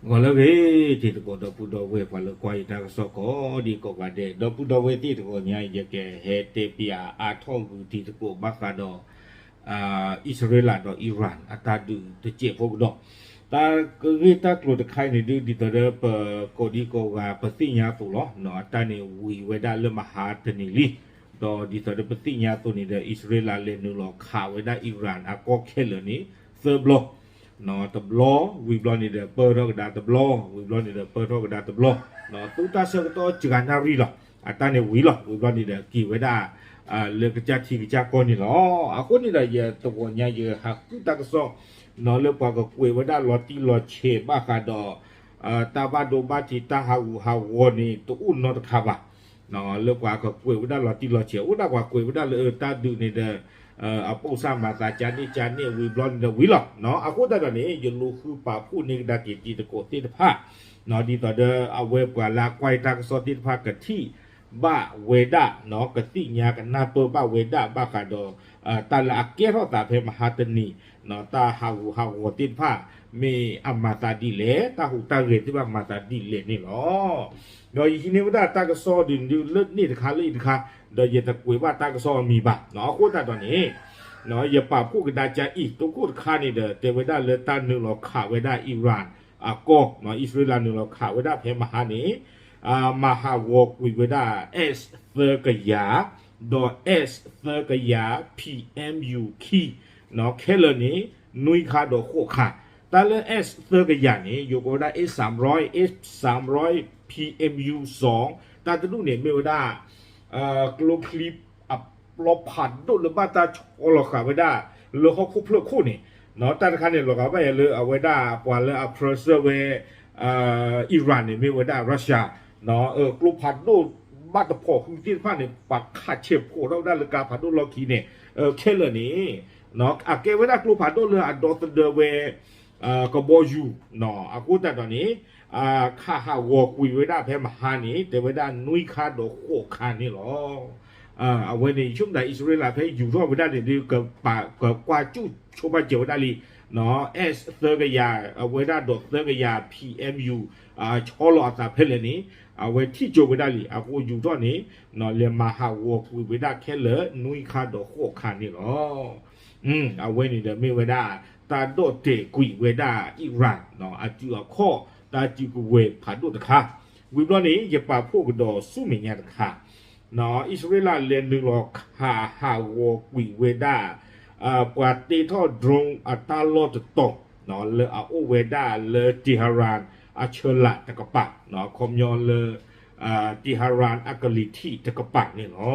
ဂီၤလၢအဂ့ၤ တံၤသကိးဒီပုၢ်ဒီဝဲၢ် ပှၤလၢကွၢ်ယတၢ်ကစီၣ်ကိးဒံကိးဂၤဒဲး, ဒီပုၢ်ဒီဝဲၢ်သ့ၣ်တဂီၤညါအံၤ ယကဟဲတဲပၠးအါထီၣ်ဂုာ်တံၤသကိးဘၣ်ဃးဒီး အံၣ်စရ့လးဒီး Iran အတၢ်ဒုးတစဲးဖိကဒီး, တၢ်ဂ့ၢ်တၢ်ကျိၤတခါအံၤန့ၣ်ဒုး ဒ်သိးဒီးပကိးဒံကိးဂၤ ပသ့ၣ်ညါအသိးလီၤ. အတၢ်န့ၣ်ဝံၤဝဲဒၣ်လၢမဟါတနံၤလံ, ဒီးဒ်သိးဒီးပသ့ၣ်ညါအသိးန့ၣ်ဒီး အံၣ်စရ့လးလဲၤနုာ်လီၤခးဝဲဒၣ် Iran အကီၢ်ခဲလၢာ်န့ၣ် သၢဘျီ, တဘျီ, ဝံၤဘျီန့ၣ်ဒီး ပၢၢ်ထီၣ်ကဒါတဘျီ, ဝံၤဘျီန့ၣ်ဒီး ပၢၢ်ထီၣ်ကဒါတဘျီ, သုတၢ်ဆၢကတီၢ်စှၤနၣ်ရံၣ်လီၤ. အတၢ်န့ၣ်ဝံၤလီၤ. ဝံၤဘျီန့ၣ်ဒီး က့ၤဝဲဒၣ် လၢကစၢ်ထံကစၢ်ကီၢ်န့ၣ်လီၤ. အဃိန့ၣ်ဒီး ယတဂီၤညါယဟးဃုတၢ်ကစီၣ် လၢပှၤကကွဲးဝဲဒၣ်လီၤတံၢ်လီၤဆဲးဘၣ်ဃးဒီး တၢ်ဘၣ်ဒိဘၣ်ထံးတၢ်ဟးဂူာ်ဟးဂီၤန့ၣ် တအိၣ်နီတခါဘၣ်. လၢပှၤကကွဲးဝဲဒၣ်လီၤတံၢ်လီၤဆဲး အိၣ်ဒၣ်ပှၤကွဲးဝဲဒၣ်လၢတၢ်ဒုးန့ၣ်ဒီး အပိၢ်စၢ်မၤသးကန့ၣ်ကန့ၣ် ဝံၤဘျီန့ၣ်ဒီးဝံၤလီၤ. အဃိသတးဒီးန့ၣ် ယလူၤဃုပာ်ဖှိၣ်န့ၢ်ကဒါက့ၤတံၤသကိးသ့ၣ်တဖၣ် ဒ်သိးဒီးအဝဲပှၤလၢအကွၢ်တၢ်ကစီၣ်သ့ၣ်တဖၣ်ကထံၣ်ဘၣ်ဝဲဒၣ် ကသ့ၣ်ညါကနၢ်ပၢၢ်ဘၣ်ဝဲဒၣ်ဘၣ်ဃးဒီး တၢ်လၢအကဲထီၣ်သးဖဲမဟါတနံၤ တၢ်ဟးဂူာ်ဟးဂီၤသ့ၣ်တဖၣ် မ့ၢ်အမၤသးဒ်လဲၣ်, တၢ်ဟူးတၢ်ဂဲၤသ့ၣ်တဖၣ်မၤသးဒ်လဲၣ်န့ၣ်လီၤ. ဒီးယဟံးန့ၢ်ဝဲဒၣ်တၢ်ကစီၣ်ဒ်န့ၣ်ဒုးလၢန့ၣ်တခါလၢအံၤတခါ, ဒီးယတကွဲးဘၣ်တၢ်ကစီၣ်အမံၤဘၣ်. အဃိသတးဒီးန့ၣ် ယပာ်ဖှိၣ်ကဒါက့ၤအံၤ တိခိၣ်တခါန့ၣ်ဒီး တဲဝဲဒၣ်လၢတၢ်နုာ်လီၤခးဝဲဒၣ် Iran အကီၢ်, အံၣ်စရ့လးနုာ်လီၤခးဝဲဒၣ်ဖဲမဟါန့ၣ် မၤဟးဂီၤကွံာ်ဝဲဒၣ် S သၢကယၤ ဒီး S သၢကယၤ P M U ခံ ခဲလၢာ်န့ၣ် နွံခါဒီးဃိးခါ, တၢ်လၢ S သၢကယၤန့ၣ် ယိၤကိးဝဲဒၣ် S စၢမ်ရွဲၣ်, S စၢမ်ရွဲၣ် P M U စီၤ, တၢ်တဒူၣ်န့ၣ်မ့ၢ်ဝဲဒၣ် ကျိချံအပျီဖးဒိၣ်လၢဘၣ်တၢ်ဆီလီၤဃာ်ဝဲဒၣ် လၢဟီၣ်ခိၣ်ဖျၢၣ်ခိၣ်န့ၣ်, တၢ်တခါန့ၣ် လီၤဂာ်ဘၣ်ယၤလၢအဝဲဒၣ်ပှၤလၢအ pressure ဝဲ Iran န့ၣ်မ့ၢ်ဝဲဒၣ် Russia, ကျိဖးဒိၣ်ဘၣ်တဖီၣ်ဃုသ့ၣ်တဖၣ်န့ၣ် ပှၤခးဆဲးဖှိးထီၣ်ဝဲဒၣ်လၢကါဖးဒိၣ်လီၢ်ခံန့ၣ် ခဲလၢာ်န့ၣ် အကဲဝဲဒၣ်ကျိဖးဒိၣ်လၢအဒီသဒၢဝဲ ကဘီယူၤ, အဃိသတးဒီးန့ၣ် ခးဟးဂီၤကွံာ်ဝဲဒၣ်ဖဲမဟါန့ၣ် တဲဝဲဒၣ်နွံခါဒီးဃိးခါန့ၣ်လီၤ. အဝဲန့ၣ် ဆိကမိၣ်တၢ်အံၣ်စရ့လးဖဲယူၤထီၣ်ဝဲဒၣ်န့ၣ်ဒုး ကကွၢ်ကၠူၣ်ဆိဘၣ်စၢၤဝဲဒၣ်လံ, S သၢကယၤ အဝဲဒၣ်ဒီးသၢကယၤ P M U ဆီလီၤအသးဖဲလဲၣ်န့ၣ် အဝဲထံၣ်ကၠိဝဲဒၣ်လံ, အဃိယူၤထီၣ်န့ၣ် လဲၤမၤဟးဂီၤကွံာ်ဝဲဒၣ်ခဲလၢာ် နွံခါဒီးဃိးခါန့ၣ်လီၤ. အဝဲန့ၣ်ဒီးမ့ၢ်ဝဲဒၣ် တၢ်ဒီၣ်တဲာ်ကွံာ်ဝဲဒၣ် Iran အစုအခီၣ် တၢ်စုကဝဲၤဖးဒိၣ်တခါ, ဝံၤဘျီန့ၣ် ယပာ်ဖှိၣ်ကဒီးဆူမဲာ်ညါတခါ, အံၣ်စရ့လးလဲၤနုာ်လီၤခးဟးဂီၤကွံာ်ဝဲဒၣ် ပှၤတ့ထီၣ် drone အတၢ်လီၢ်တတီၤ လၢအအိၣ်ဝဲဒၣ်လၢ Tehran အဆၢလးတကပၤ, ခီပညီလၢ Tehran အကလံၤထံးတကပၤန့ၣ်လီ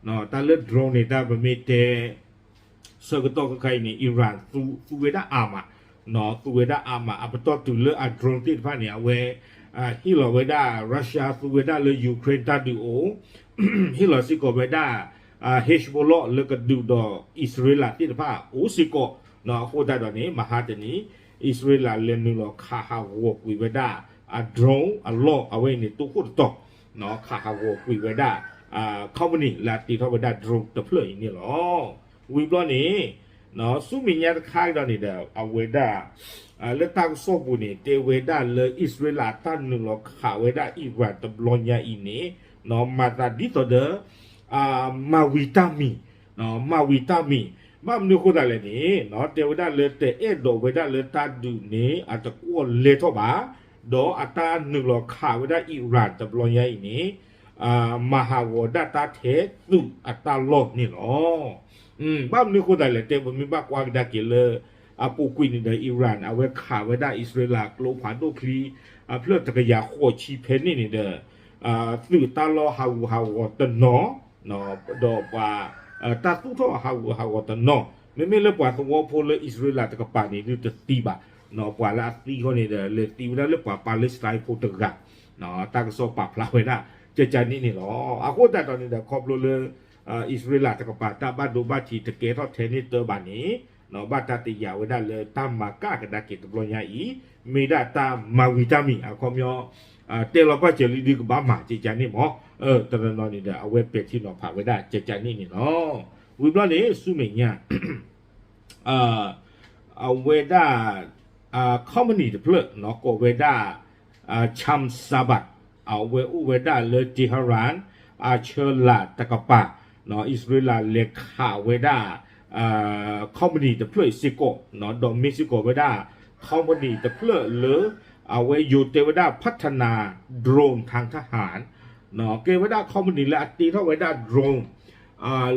ၤ. တၢ်လၢ drone န့ၣ် တၢ်ပမ့ၢ်တဲ ဆၢကတီၢ်ခဲခါအံၤန့ၣ် Iran သူဝဲဒၣ်အါမး, သူဝဲဒၣ်အါမး အပတီၢ်တုၤလၢအ drone သ့ၣ်တဖၣ်န့ၣ် အဝဲ ဟ့ၣ်လီၤဝဲဒၣ် Russia သူဝဲဒၣ်လၢ Ukraine တၢ်ဒုးအိၣ်, ဟ့ၣ်လီၤစ့ၢ်ကီးဝဲဒၣ် Hezbollah လၢကဒုးဒီးအံၣ်စရ့လးသ့ၣ်တဖၣ်အိၣ်စ့ၢ်ကီး, အဃိသတးဒီးန့ၣ် မဟါတနံၤ အံၣ်စရ့လးလဲၤနုာ်လီၤခးဟးဂီၤကွံာ်ဝဲဒၣ် အ drone အလီၢ် အဝဲအံၤန့ၣ် တိခိၣ်တတီၤ ခးဟးဂီၤကွံာ်ဝဲဒၣ် company လၢအတ့ထီၣ်ဝဲဒၣ် drone တဖျၢၣ်အံၤန့ၣ်လီၤ. ဝံၤဘျီန့ၣ် ဆူမဲာ်ညါတခါကဒီးန့ၣ်ဒီး အဝဲဒၣ် လၢတၢ်ကစီၣ်ပူၤန့ၣ် တဲဝဲဒၣ်လၢအံၣ်စရ့လးတၢ်နုာ်လီၤခးဝဲဒၣ် Iran တဘျီညါအံၤန့ၣ် မၤသးဒ်သိးဒီး မၤဝံၤတၢ်မံၤ, မၤဝံၤတၢ်မံၤ, ဘၣ်မနုၤအဃိသတးလဲၣ်န့ၣ် တဲဝဲဒၣ်လၢတအဲၣ်ဒိးဝဲဒၣ်လၢတၢ်ဒုးန့ၣ် အတကွီၢ်လဲထီၣ်ဘၣ်, ဒီးအတၢ်နုာ်လီၤခးဝဲဒၣ် Iran တဘျီညါအံၤန့ၣ် မၤဟးဂီၤဒၣ်တၢ်ထဲသုးအတၢ်လီၢ်န့ၣ်လီၤ. ဘၣ်မနုၤအဃိသတးလဲၣ် တဲပမ့ၢ်ဘၣ်ကွၢ်ကဒါက့ၤလၢ အပူၤကွံာ်န့ၣ်ဒီး Iran အဝဲခးဝဲဒၣ်အံၣ်စရ့လးကျိဖးဒိၣ်ချံ အဖျၢၣ်တကယၤဃိးဆံဖဲန့ၣ်န့ၣ်ဒီး သုးတၢ်လီၢ်ဟးဂူာ်ဟးဂီၤတနီၤ ဒီးပှၤ တၢ်သူၣ်ထီၣ်ဟးဂူာ်ဟးဂီၤတနီၤ မ့မ့ၢ်လၢပှၤသဝီဖိလၢအံၣ်စရ့လးတကပၤန့ၣ်ဒုးတသံဘၣ်, ပှၤလၢအသံဃီန့ၣ်ဒီး လဲၤသံဝဲဒၣ်လၢပှၤ Palestine ဖိတဂၤ, တၢ်ကစီၣ်ပာ်ဖျါဝဲဒၣ် ကကန့ၣ်န့ၣ်လီၤ. အဃိသတးဒီးန့ၣ်ဒီး ခီဖျိလၢ အံၣ်စရ့လးတကပၤတၢ်ဘၣ်ဒိဘၣ်ထံးတကဲထီၣ်ထဲန့ၣ်တၢ်ဘၣ်န့ၣ် ဘၣ်တၢ်တယာ်ဝဲဒၣ်လၢတၢ်မၤကၣ်ကဒါက့ၤတဘျီညါအံၤ မ့ၢ်ဒၣ်တၢ်မၤဝံၤတၢ်မံၤ အခီပညီ တဲလီၤပာ်စၢၤလံဒုးကဘၣ်မၤကကန့ၣ်မး, တနီၤနီၤန့ၣ်ဒီး အဝဲပဲာ်ထံနီၤဖးဝဲဒၣ်ကကန့ၣ်န့ၣ်လီၤ. ဝံၤဘျီန့ၣ် ဆူမဲာ်ညါ အဝဲဒၣ် company တဖျၢၣ် ကိးဝဲဒၣ် Cham Sabat အဝဲအိၣ်ဝဲဒၣ်လၢ Tehran အဆၢလၢ်တကပၤ အံၣ်စရ့လးလဲၤခးဝဲဒၣ် company တဖျၢၣ်စ့ၢ်ကီး ဒီးမ့ၢ်စ့ၢ်ကီးဝဲဒၣ် company တဖျၢၣ်လၢ အဝဲယိၤတဲဝဲဒၣ် พัฒนา drone ทางทหาร ကဲဝဲဒၣ် company လၢအတ့ထီၣ်ဝဲဒၣ် drone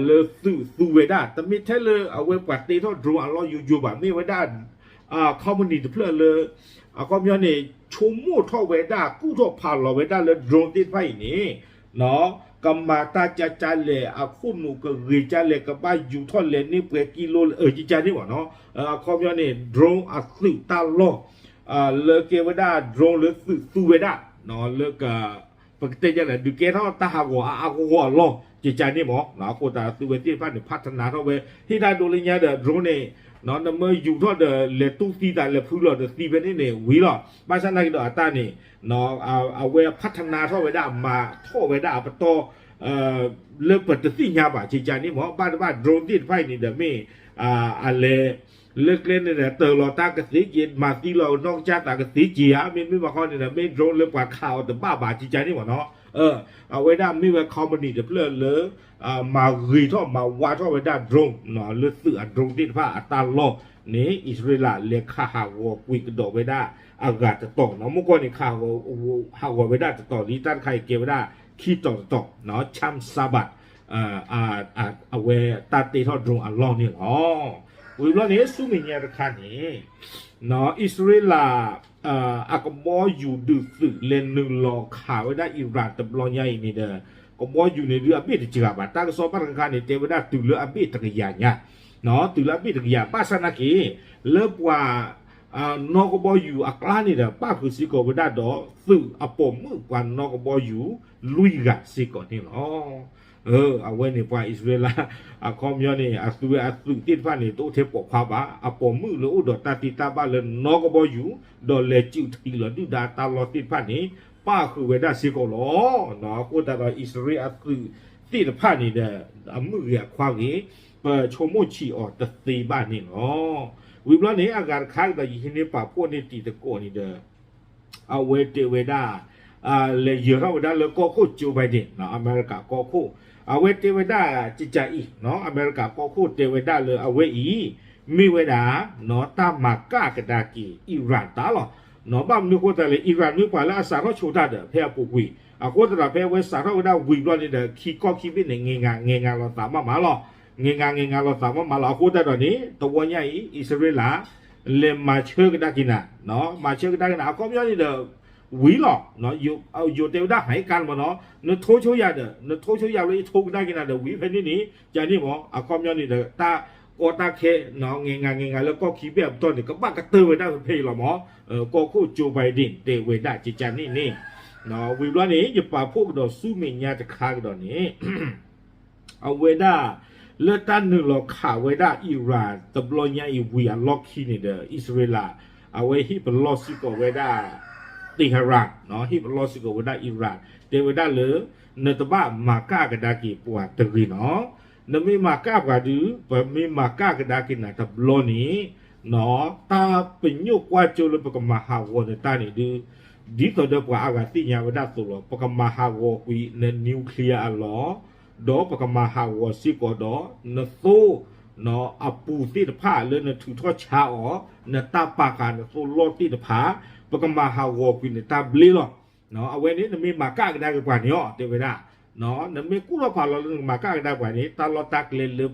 လၢသုးသူဝဲဒၣ် တမ့ၢ်ထဲလၢအဝဲပှၤတ့ထီၣ် drone အလီၢ်ယိယိဘၣ် မ့ၢ်ဝဲဒၣ် company တဖျၢၣ်လၢ အခီပညီန့ၣ် ဆိကမိၣ်ထီၣ်ဝဲဒၣ် ကူၣ်ထီၣ်ဖးလီၤဝဲဒၣ်လၢ drone သ့ၣ်တဖၣ်အံၤန့ၣ် ကမၤတၢ်ကကလဲၣ် အခိၣ်နူာ်ကဂ့ၤကလဲၣ် ကဘၣ်ယူၤထီၣ်လဲၤန့ၢ်ပှဲၤကံလိ ကကန့ၣ်မ့ၢ်နီၤ အခီပညီန့ၣ် drone အသုးတၢ်လီၢ် လၢကဲဝဲဒၣ် drone လၢသုးသူဝဲဒၣ် လၢ ပကတဲယလဲၣ် ဒုးကဲထီၣ်တၢ်ဟးဂီၤအါအါဂီၢ်ဂီၢ်အလီၢ် ကကန့ၣ်မ့ၢ်နီၤ အဃိသတးသုဝဲသ့ၣ်တဖၣ်န့ၣ် พัฒนา ထီၣ်ဝဲ ဟ့ၣ်တၢ်ဒိလၢညါဒီး drone န့ၣ် နမ့ၢ်ယူၤထီၣ်ဒီးလဲၤတူၢ်သံသးလဲၤဖုလီၤဒီးသံဖဲန့ၣ်န့ၣ် ဝံၤလီၤ ဘၣ်ဆၣ်နာ်က့ဒီးအတၢ်န့ၣ် အဝဲ พัฒนา ထီၣ်ဝဲဒၣ်မၤထီၣ်ဝဲဒၣ်အပတီၢ် လၢပတသ့ၣ်ညါဘၣ် ကကန့ၣ်မ့ၢ် ဘၣ်တဘၣ် drone သ့ၣ်တဖၣ်အံၤန့ၣ်ဒီးမ့ၢ် အလဲၤ လၢကျဲန့ၣ်ဒီး တၢၤလီၤတၢ်ကသ့က့ၤ မၤသံလီၤနီၢ်ကစၢ်သးကသ့က့ၤဧါ မ့တမ့ၢ်ဘၣ်ခီန့ၣ်ဒီး မ့ၢ် drone လၢပှၤခးအီၤတဘၣ်ဘၣ် ကကန့ၣ်မ့ၢ်နီၤ အဝဲဒၣ်မ့ၢ်ဝဲ company တဖျၢၣ်လၢ မၤဂ့ၤထီၣ်မၤဝါထီၣ်ဝဲဒၣ် drone လၢသုးအ drone သ့ၣ်တဖၣ်အတၢ်လီၢ်န့ၣ် အံၣ်စရ့လးလဲၤခးဟးဂီၤကွံာ်ကဒီးဝဲဒၣ်အဂၤတတီၤနီၤ မုၢ်ကီၢ်န့ၣ် ခးဟးဂီၤဝဲဒၣ်တတီၤလံ တၢ်တခါအံၤကဲဝဲဒၣ်ခံတီၤတတီၤ Cham Sabat အဝဲတၢ်တ့ထီၣ် drone အလီၢ်န့ၣ်လီၤ. ဝံၤဘျီန့ၣ် ဆူမဲာ်ညါတခါန့ၣ် အံၣ်စရ့လး အကဘီယူၤဒုးသုးလဲၤနုာ်လီၤခးဝဲဒၣ် Iran တဘျီညါအံၤန့ၣ်ဒီး ကဘီယူၤန့ၣ်ဒုးအဘ့ၣ်တစှၤဘၣ် တၢ်ကစီၣ်ဘၣ်တခါခါန့ၣ် တဲဝဲဒၣ်တုၤလၢအဘ့ၣ်တကယၤညါ တုၤလၢအဘ့ၣ်တကယၤ ဘၣ်ဆၣ်နာ်က့ လၢပှၤ နီၣ်ကဘီယူၤအကျါန့ၣ်ဒီး ပၣ်ဃုာ်စ့ၢ်ကီးဝဲဒၣ်ဒီး သုးအပိာ်မုၣ်ပှၤနီၣ်ကဘီယူၤ လွံၢ်ဂၤစ့ၢ်ကီးန့ၣ်လီၤ. အဝဲန့ၣ်ပှၤအံၣ်စရ့လး အခီပညီန့ၣ် အသုးအသုးသ့ၣ်တဖၣ်န့ၣ် တအိၣ်ထဲပိာ်ခွါဘၣ် အပိာ်မုၣ်လၢအိၣ်ဒီးတၢ်သ့တၢ်ဘၣ်လၢနီၣ်ကဘီယူၤ ဒီးလဲၤစုးထံးလီၤဒုၣ်ဒါတၢ်လီၢ်သ့ၣ်တဖၣ်န့ၣ် ပၣ်ဃုာ်ဝဲဒၣ်စ့ၢ်ကီးလီၤ. အဃိသတးဒီးအံၣ်စရ့လးအသုးသ့ၣ်တဖၣ်န့ၣ်ဒီး အမုၢ်ဂ့ၤအခွါဂ့ၤ ပဆိကမိၣ်ဆံးအီၤတသ့ဘၣ်န့ၣ်လီၤ. ဝံၤဘျီန့ၣ် အဂၤတခါကဒီးယဟံးန့ၢ်ပာ်ဖှိၣ်န့ၢ်တံၤသကိးန့ၣ်ဒီး အဝဲတဲဝဲဒၣ် လဲၤယၢၤထီၣ်ဝဲဒၣ်လၢကီၢ်ခိၣ် Joe Biden အမဲရကၤကီၢ်ခိၣ် အဝဲတဲဝဲဒၣ်ကကအံၤ အမဲရကၤကီၢ်ခိၣ်တဲဝဲဒၣ်လၢအဝဲအံၤ မ့ၢ်ဝဲဒၣ် တၢ်မၤကၣ်ကဒါက့ၤ Iran တၢ်လီၤ. ဘၣ်မနုၤအဃိသတးလဲၣ် Iran မ့ၢ်ပှၤလၢအစးထီၣ်ဆိတၢ်ဒီး ဖဲအပူၤကွံာ် အဃိသတးဒီးဖဲအဝဲစးထီၣ်ဝဲဒၣ်ဝံၤဘျီန့ၣ်ဒီး ခံကီၢ်ခံဘ့ၣ်န့ၣ် ငဲၤငါ်ငဲၤငါ်လိာ်သးမးမးလီၤ. ငဲၤငါ်ငဲၤငါ်လိာ်သးမးမးလီၤ. အဃိသတးဒီးန့ၣ် တဝီညါအံၤ အံၣ်စရ့လး လဲၤမၤဆၢကဒါက့ၤနၤ မၤဆၢကဒါက့ၤနၤ အခီပညီန့ၣ်ဒီး ဝံၤလီၤ. ယိၤတဲဝဲဒၣ်ဟဲကါမ့ၢ်နီၤ နထိဆိယၤဒီး နထိဆိယၤလၢယထိကဒါက့ၤနၤဒီး ဝံၤဖဲန့ၣ်န့ၣ် ကန့ၣ်မ့ၢ် အခီပညီန့ၣ်ဒီး တၢ်ကီတၢ်ခဲ ငဲၤငါ်ငဲၤငါ်လၢကီၢ်ခံဘ့ၣ်အပတီၢ်န့ၣ် ကဘၣ်ကတၢၢ်ဝဲဒၣ်ဖဲဖဲအံၤလီၤမ့ၢ် ကီၢ်ခိၣ် Joe Biden တဲဝဲဒၣ်ကကန့ၣ်န့ၣ် ဝံၤဘျီန့ၣ် ယပာ်ဖှိၣ်ကဒီးဆူမဲာ်ညါတခါကဒီးန့ၣ် အဝဲဒၣ် လၢတၢ်နုာ်လီၤခးဝဲဒၣ် Iran တဘျီညါအံၤဝံၤအလီၢ်ခံန့ၣ်ဒီး အံၣ်စရ့လး အဝဲဟ့ၣ်ပလီၢ်စ့ၢ်ကီးဝဲဒၣ် Tehran ဟ့ၣ်ပလီၢ်စ့ၢ်ကီးဝဲဒၣ် Iran တဲဝဲဒၣ်လၢ နတဘၣ်မၤကၣ်ကဒါက့ၤပှၤတဂ့ၤနီၤ နမ့ၢ်မၤကၣ်ပှၤဒုး ပမ့ၢ်မၤကၣ်ကဒါက့ၤနၤတဘျီန့ၣ် တၢ်ပညိၣ်ကွၢ်စိလၢပကမၤဟးဂီၤနတၢ်န့ၣ်ဒုး ဒ်သိးဒီးပှၤအါဂၤသ့ၣ်ညါဝဲဒၣ်အသိးလီၤ. ပကမၤဟးဂီၤကွံာ်န nuclear အလီၢ် ဒီးပကမၤဟးဂီၤစ့ၢ်ကီးဒီး နသိ အပူၤသ့ၣ်တဖၣ်လၢနထုးထီၣ်ဆါအီၤ နတၢ်ပာ်ဃာ်နသိလီၢ်သ့ၣ်တဖၣ် ပကမၤဟးဂီၤကွံာ်နတၢ်ဘျ့လီၤ. အဝဲန့ၣ် နမ့ၢ်မၤကၣ်ကဒါက့ၤပှၤန့ၣ်အီၤ တဲဝဲဒၣ် နမ့ၢ်ကူၣ်ထီၣ်ဖးလီၤလၢနကမၤကၣ်ကဒါပှၤန့ၣ် တၢ်လီၢ်တၢ်ကျဲလၢ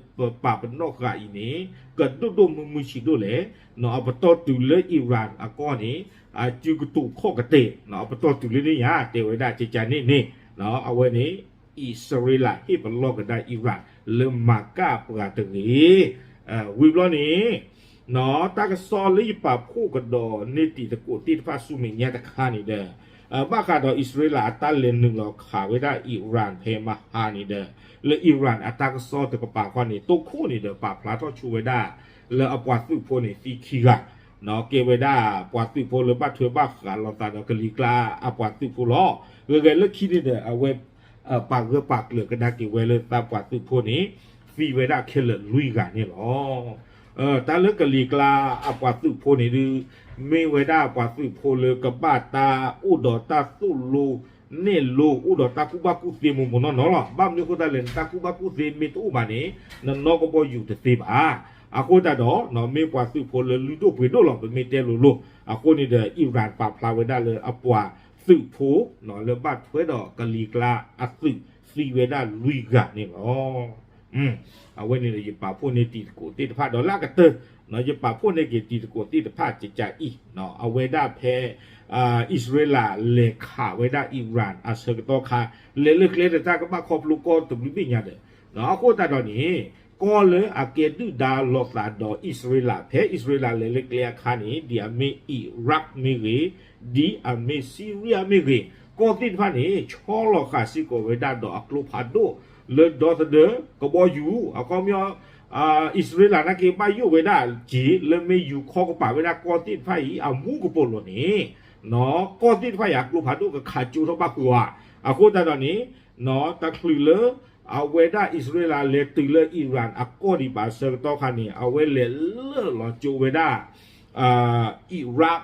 ပပာ်ပနီၣ်ဃာ်အံၤန့ၣ် ကဒိၣ်ဒိၣ်မုၢ်မုၢ်ဆံးဒိၣ်လဲၣ်. အပတီၢ်တုၤလၢ Iran အကီၢ်န့ၣ် အစုကတိၤခီၣ်ကတဲာ် အပတီၢ်တုၤလၢန့ၣ်ညါ တဲဝဲဒၣ်ကကန့ၣ်န့ၣ် အဝဲန့ၣ် အံၣ်စရ့လးဟ့ၣ်ပလီၢ်ကဒါ Iran လၢမၤကၣ်ပှၤတဂ့ၤ. ဝံၤဘျီန့ၣ် တၢ်ကစီၣ်လၢယပာ်ဖှိၣ်ကဒီးန့ၢ်တံၤသကိးသ့ၣ်တဖၣ်ဆူမဲာ်ညါတခါန့ၣ်ဒီး ဘၣ်ဃးဒီးအံၣ်စရ့လးအတၢ်လဲၤနုာ်လီၤခးဝဲဒၣ် Iran ဖဲမဟါန့ၣ်ဒီး လၢ Iran အတၢ်ကစီၣ်တကပၤခီန့ၣ် တိခိၣ်န့ၣ်ဒီး ပာ်ဖျါထီၣ်ဆိဝဲဒၣ် လၢအပှၤသုးဖိန့ၣ်သံခံဂၤ ကဲဝဲဒၣ်ပှၤသုးဖိလၢဘၣ်ထွဲဘၣ်ဃးလိာ်သးဒီးကလံၤကျါအပှၤသုးဖိလီၤ. ဂ့ၤဂ့ၤလၢခံန့ၣ်ဒီး အဝဲ ပာ်ဂၢၢ်ပာ်ကျၢၤကဒါက့ၤဝဲလၢသးပှၤသုးဖိန့ၣ် သံဝဲဒၣ်ခဲလၢာ်လွံၢ်ဂၤန့ၣ်လီၤ. တၢ်လၢကလံၤကျါအပှၤသုးဖိန့ၣ်ဒုး မ့ၢ်ဝဲဒၣ်ပှၤသုးဖိလၢကဘၣ်တၢ်အိၣ်ဒီးတၢ်သိၣ်လိနဲၣ်လိ အိၣ်ဒီးတၢ်ကူၣ်ဘၣ်ကူၣ်သ့မိၢ်မိၢ်နီၢ်နီၢ်လီၤ. ဘၣ်မနုၤအဃိသတးလဲၣ်န့ၣ် တၢ်ကူၣ်ဘၣ်ကူၣ်သ့မ့ၢ်တအိၣ်ဘၣ်န့ၣ် နနီၢ်ကဘီယူၤတသ့ဘၣ်. အဃိသတးဒီး မ့ၢ်ပှၤသုးဖိလၢလုၢ်ဒိၣ်ပှ့ၤဒိၣ်လီၤ ပမ့ၢ်တဲလိၤလိၤ. အဃိန့ၣ်ဒီး Iran ပာ်ဖျါဝဲဒၣ်လၢအပှၤသုးဖိ လၢဘၣ်ထွဲဒီးကလံၤကျါအသုးသံဝဲဒၣ်လွံၢ်ဂၤန့ၣ်လီၤ. အဝဲန့ၣ်ဒီး ယပာ်ဖှိၣ်န့ၢ်တံၤသကိးသ့ၣ်တဖၣ်ဒီးလၢအကတၢၢ် ယပာ်ဖှိၣ်န့ၢ်က့ၤတံၤသကိးသ့ၣ်တဖၣ်ကကးအံၤ အဝဲဒၣ်ဖဲ အံၣ်စရ့လးလဲၤခးဝဲဒၣ် Iran အဆၢကတီၢ်ခါ လဲၤလၢကျဲဒီးတၢ်ကဘၣ်ခီဖျိကီၢ်တဘျုးဘ့ၣ်ညါဒီး အဃိသတးဒီးန့ၣ် ကီၢ်လၢအကဲဒုၣ်ဒါလိာ်သးဒီးအံၣ်စရ့လး ဖဲအံၣ်စရ့လးလဲၤလၢကျဲအခါန့ၣ် ဒ်အမ့ၢ် Iraq မ့ၢ်ဂ့ၤ, ဒ်အမ့ၢ် Syria မ့ၢ်ဂ့ၤ, ကီၢ်သ့ၣ်တဖၣ်န့ၣ် ဆီလီၤဃာ်စ့ၢ်ကီးဝဲဒၣ်ဒီးအကျိဖးဒိၣ် လၢဒီသဒၢကဘီယူၤ အခီပညီ အံၣ်စရ့လးနာ်က့ဘၣ်ယိၣ်ဝဲဒၣ်က့ၤ လၢမ့ၢ်ယူၤခီကပၤဝဲဒၣ်ကီၢ်သ့ၣ်တဖၣ်အံၤ အမူကပိာ်လိၤန့ၣ် ကီၢ်သ့ၣ်တဖၣ်အံၤအကျိဖးဒိၣ်ကခးကၠိထီၣ်ဘၣ်ဃုာ်ဧါ. အဃိသတးဒီးန့ၣ် တချုးလၢ အဝဲဒၣ်အံၣ်စရ့လးလဲၤတုၤလၢ Iran အကီၢ်ဒံးဘၣ်အဆၢကတီၢ်ခါန့ၣ် အဝဲလဲၤလၢာ်လီၤကၠိဝဲဒၣ် Iraq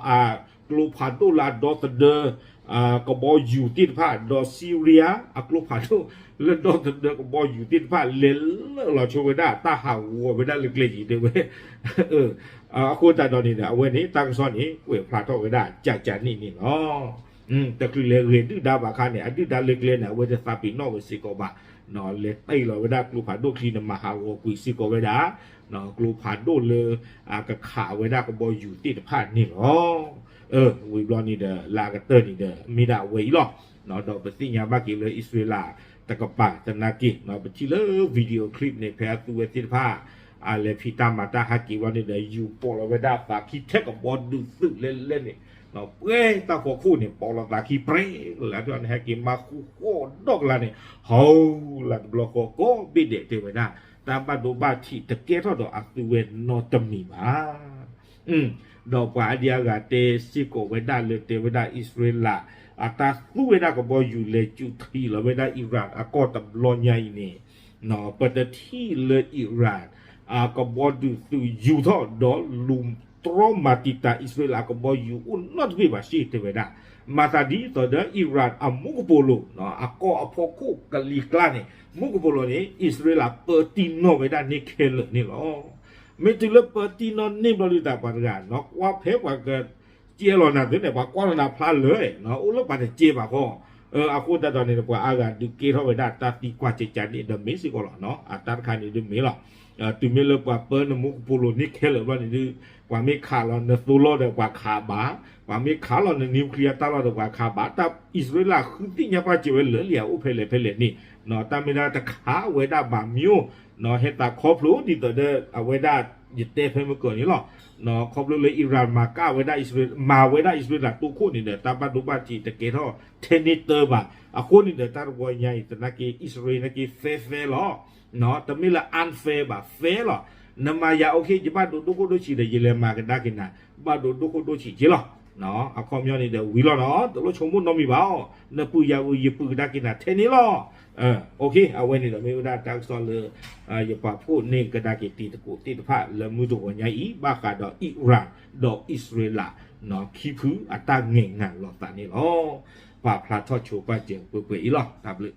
အကျိဖးဒိၣ်လၢအဒီသဒၢ ကဘီယူၤသ့ၣ်တဖၣ် ဒီး Syria အကျိဖးဒိၣ်လၢဒီသဒၢကဘီယူၤသ့ၣ်တဖၣ် လဲၤလၢာ်လီၤဆိဝဲဒၣ်တၢ်ဟးဂီၤဝဲဒၣ်လၢကျဲယံၤတဲဝဲ အဃိသတးဒီးန့ၣ်ဒီး အဝဲန့ၣ် တၢ်ကစီၣ်န့ၣ် ကွဲးဖျါထီၣ်ဝဲဒၣ်ကကန့ၣ်န့ၣ်လီၤ. တချုးလဲၤဂဲၤဒုၣ်ဒါဘၣ်ခါန့ၣ် အဒုၣ်ဒါလၢကျဲန့ၣ် အဝဲတသးပ့ၤနီၣ်ဝဲစ့ၢ်ကီးဘၣ်, လဲၤတ့ၢ်လီၤဝဲဒၣ်ကျိဖးဒိၣ်ချံန့ၣ် မၤဟးဂီၤကွံာ်စ့ၢ်ကီးဝဲဒၣ် ကျိဖးဒိၣ်လၢ အကခးဝဲဒၣ်ကဘီယူၤသ့ၣ်တဖၣ်န့ၣ်လီၤ. ဝံၤဘျီန့ၣ်ဒီး လၢအကတၢၢ်န့ၣ်ဒီး မ့ၢ်ဒၣ်အဝဲအံၤလီၤ. ဒီးပသ့ၣ်ညါဘၣ်က့ၤလၢအံၣ်စရ့လးတကပၤသနာ်က့ ပထံၣ်လၢ video clip န့ၣ် ဖဲအသူဝဲသ့ၣ်တဖၣ် အလဲၤဖံးတၢ်မၤတၢ်ဟဲက့ၤဘျီန့ၣ်ဒီး ယူၤပိာ်လီၤဝဲဒၣ်သးခံထဲကဘီဒုးသုးလဲၤလဲၤန့ၣ် ပှဲၤတၢ်ဖီခိၣ်န့ၣ် ပိာ်လီၤသးခံပြဲလၢ ဟဲက့ၤမၤဃူဃီဒီကလါန့ၣ် ဟီလၢတဘျီဃီကိးဘ့ၣ်ဒဲးတဲဝဲဒၣ် တၢ်ဘၣ်ဒိဘၣ်ထံးတကဲထီၣ်ဒီးအသုဝဲနီတမံၤဘၣ်. ဒီးပှၤအါဒံအါဂၤတဲစ့ၢ်ကီးဝဲဒၣ်လၢတဲဝဲဒၣ်အံၣ်စရ့လး အတၢ်သူဝဲဒၣ်ကဘီယူၤလဲၤစူးထံးလီၤဝဲဒၣ် Iran အကီၢ်တဘျီညါအံၤန့ၣ် ပတထံၣ်လၢ Iran အကဘီဒုးသုးယူၤထီၣ်ဒီးလူၤတြီမၤတံာ်တာ်အံၣ်စရ့လးအကဘီယူၤအိၣ်နီတဘ့ၣ်ဘၣ်စ့ၢ်တဲဝဲဒၣ်. မၤသးဒ်သိးဒီး Iran အမူကပိာ်လိၤ အကီၢ်အဖီခိၣ်ကလံၤကျါန့ၣ် မူကပိာ်လိၤန့ၣ် အံၣ်စရ့လးပၢတံၢ်နီၣ်ဝဲဒၣ်န့ၢ်ခဲလၢာ်န့ၣ်လီၤ. မ့ၢ်တုၤလၢပၢတံၢ်နီၣ်န့ၢ်ဘျီဒုးတၢ်ပှၤတဂၤ နကွၢ်ဖဲပှၤကစဲလီၤနၤသ့န့ၣ် ပှၤကွၢ်လီၤနၤဖျါလၢာ် အိၣ်လၢပှၤတစဲဘၣ်ဃီ အဃိသတးဒီးန့ၣ် ပှၤအါဂၤဒုးကဲထီၣ်ဝဲဒၣ်တၢ်သံကွၢ်ကကန့ၣ်ဒီးမ့ၢ်စ့ၢ်ကီးလီၤ. အတၢ်တခါန့ၣ်ဒုးမ့ၢ်လီၤ. တုၤမ့ၢ်လၢပှၤပၢနမူကပိာ်လိၤန့ၢ်ခဲလၢာ်ဘျီန့ၣ်ဒုး ပှၤမ့ၢ်ခးလီၤနသိလီၢ်ဒီးပှၤခးဘၣ်, ပှၤမ့ၢ်ခးလီၤန nuclear တၢ်လီၢ်ဒီးပှၤခးဘၣ်, တၢ်အံၣ်စရ့လးဃုသ့ၣ်ညါပာ်စၢၤဝဲလၢာ်လံဧါအိၣ်ဖဲလဲၣ်ဖဲလဲၣ်န့ၣ် တၢ်မ့ၢ်ဒၣ်တခးဝဲဒၣ်ဘၣ်မ့ၢ်အိၣ် ဟဲသးခီဖျိဒ်သိးဒီး အဝဲဒၣ်ယတဲဖဲမုၢ်ကီၢ်န့ၣ်လီၤ. ခီဖျိလၢ Iran မၤကၣ်ဝဲဒၣ်အံၣ်စရ့လး မၤဝဲဒၣ်အံၣ်စရ့လးတိခိၣ်န့ၣ်ဒီး တၢ်ဘၣ်ဒိဘၣ်ထံးတကဲထီၣ်ထဲန့ၣ်တၢ်ဘၣ်. အဃိန့ၣ်ဒီး တၢ်တဝီညါအံၤသနာ်က့ အံၣ်စရ့လးနာ်က့ fair fair လီၤ. တမ့ၢ်လၢ unfair ဘၣ် fair လီၤ. နမၤယၤ okay ယဘၣ်ဒိဒိၣ်ခိၣ်ဒိၣ်ဆံးဒီး ယလဲၤမၤကဒါက့ၤနၤ ဘၣ်ဒိဒိၣ်ခိၣ်ဒိၣ်ဆံးက့လီၤ. အခီပညီန့ၣ်ဒီးဝံၤလီၤနီၤ တလိၣ်ဆိကမိၣ်နီတမံၤဘၣ်အီၤ နပုၢ်ယၤအုးယပုၢ်ကဒါက့ၤနၤထဲန့ၣ်လီၤ. အဝဲန့ၣ်ဒီးမ့ၢ်ဝဲဒၣ်တၢ်ကစီၣ်လၢ ယပာ်ဖှိၣ်န့ၢ်ကဒါက့ၤတံၤသကိးသ့ၣ်တဖၣ်လၢမုၢ်တဂီၤညါအံၤ ဘၣ်ဃးဒီး Iran ဒီးအံၣ်စရ့လး ခံဖုအတၢ်ငဲၤနၤလိာ်သးန့ၣ်လီၤ. ပာ်ဖျါထီၣ်ဆိပာ်စၢၤပှဲၤပှဲၤအံၤလီၤ. တၢ်ဘျုး